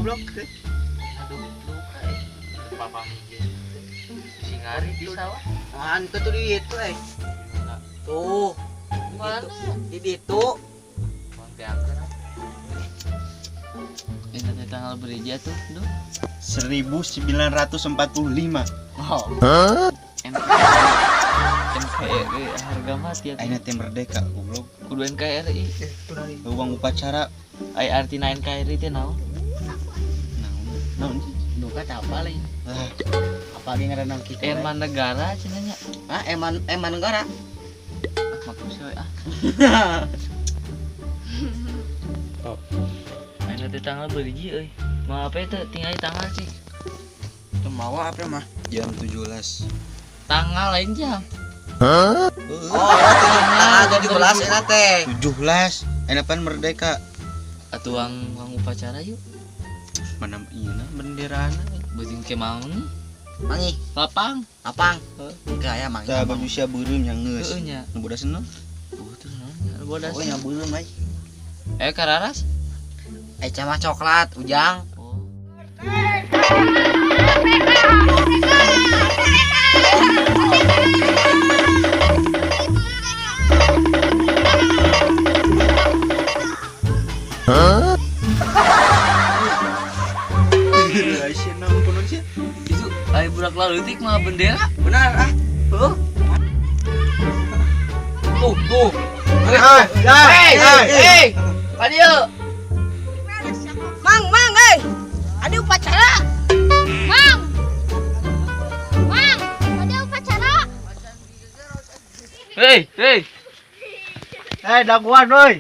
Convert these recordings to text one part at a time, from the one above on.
Goblok. Aduh, luka eh. Papa hiji. Singari di sawah. Apaan tuh di itu eh. Tuh. Mana? Di ditu. Manggakeun. Ini tanggal berija tuh, duh. 1945. Oh. Hah? NKRI harga mati ya. Ayeuna teh merdeka goblok. Kudu NKRI. Uang upacara ai artina NKRI teh naon? Naon? Naon sih? Duka teh apa lain? Ah, Apa ge ngaranna kitu? Eman negara cenah nya. Ah, eman eman negara. Ah, maksud we ah. Oh. Ayeuna teh tanggal beriji euy. Mau apa itu tinggal tanggal sih. Teu mawa apa mah? Jam 17. Tanggal lain jam. Hah? Oh, tanggal 17 eta teh. 17. Ayeuna pan merdeka. Atuh uang upacara yuk. Mana ieu na benderana? Beuting ke maung. Mangi, Lapang. lapang. Heuh. Enggak ya mangi. Tah baju sia beureum nya geus. Heueuh nya. Nu bodas nu? Tuh naon nya bodas. Oh, nya beureum euy. Eh kararas. Eh cama coklat, ujang. Oh. Hah? Aisyah naon kunaon sia? Itu ai budak laleutik mah bendera. Benar ah. Heuh. Tuh, tuh. Hei, Hei, hei. Ka dieu. Mang, mang, eh. Ada upacara. Mang! Mang, ada upacara. Hei, hei. Hei, daguan euy.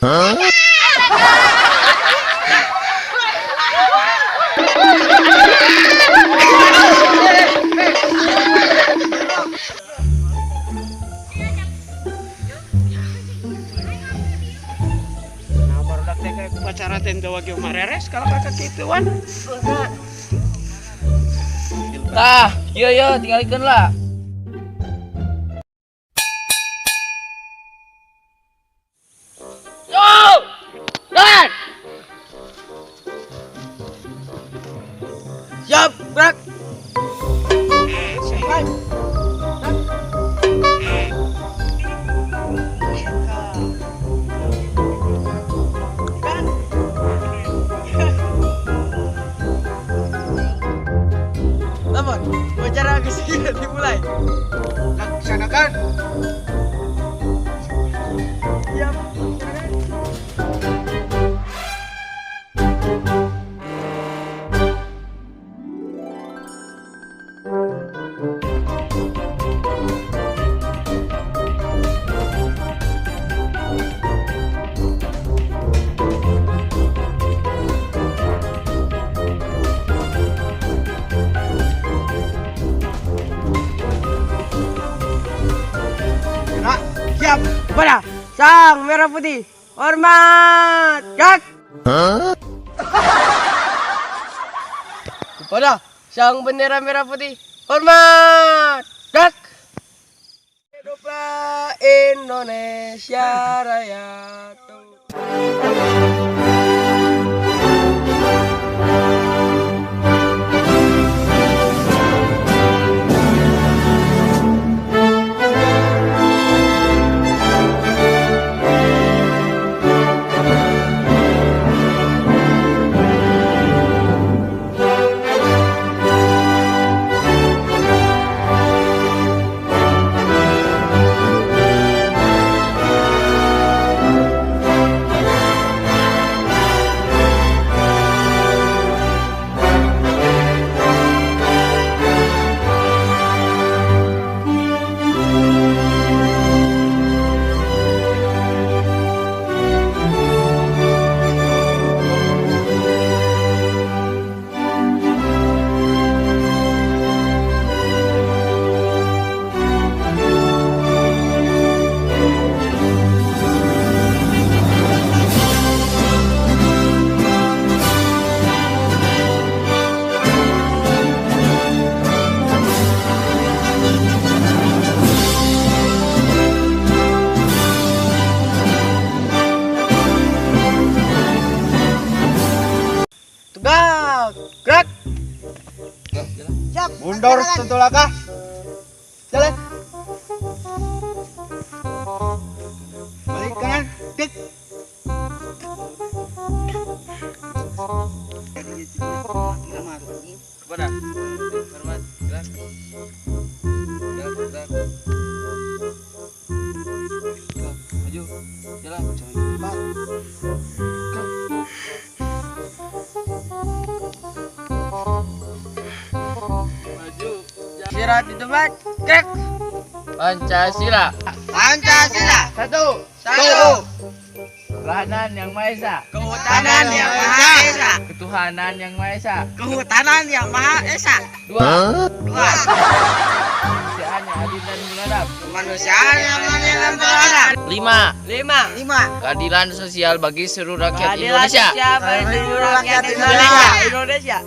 Hah? Nah, barudak teh kayak upacara teh teu wage mareres kalau kakak kituan. Tah, ieu ieu tinggalikeun lah. Yo! Dan! Siap, gerak. Lamun, upacara geus dimulai. Laksanakan. Siap. Siap. Pada sang merah putih. Hormat. Gerak. Hah? Kepada sang bendera merah putih. Hormat. Gerak. Hiduplah Indonesia Raya. Kendor satu langkah. Jalan. Balik kanan. Tik. Kepada. Hormat. Gerak. Gerak, gerak. Gerak. Maju. Jalan. Cepat. Maju. Istirahat di tempat. Gerak. Pancasila. Pancasila. Satu. Satu. Kehutanan yang Maha Esa. Kehutanan yang Maha Esa. Ketuhanan yang Maha Esa. Kehutanan yang Maha Esa. Dua. Dua. Kemanusiaan yang adil dan beradab. Kemanusiaan yang adil dan beradab. Lima. Lima. Lima. Keadilan sosial bagi seluruh rakyat Keadilan Indonesia. sosial bagi seluruh rakyat Indonesia. Indonesia.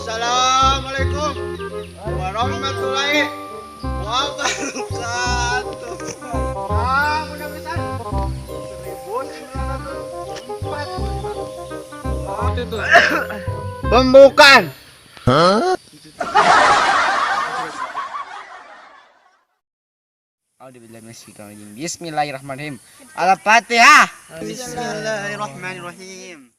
Assalamualaikum warahmatullahi wabarakatuh. Ah, mudah pisan. 1945. Pembukaan. Bismillahirrahmanirrahim. Al-Fatihah. Bismillahirrahmanirrahim.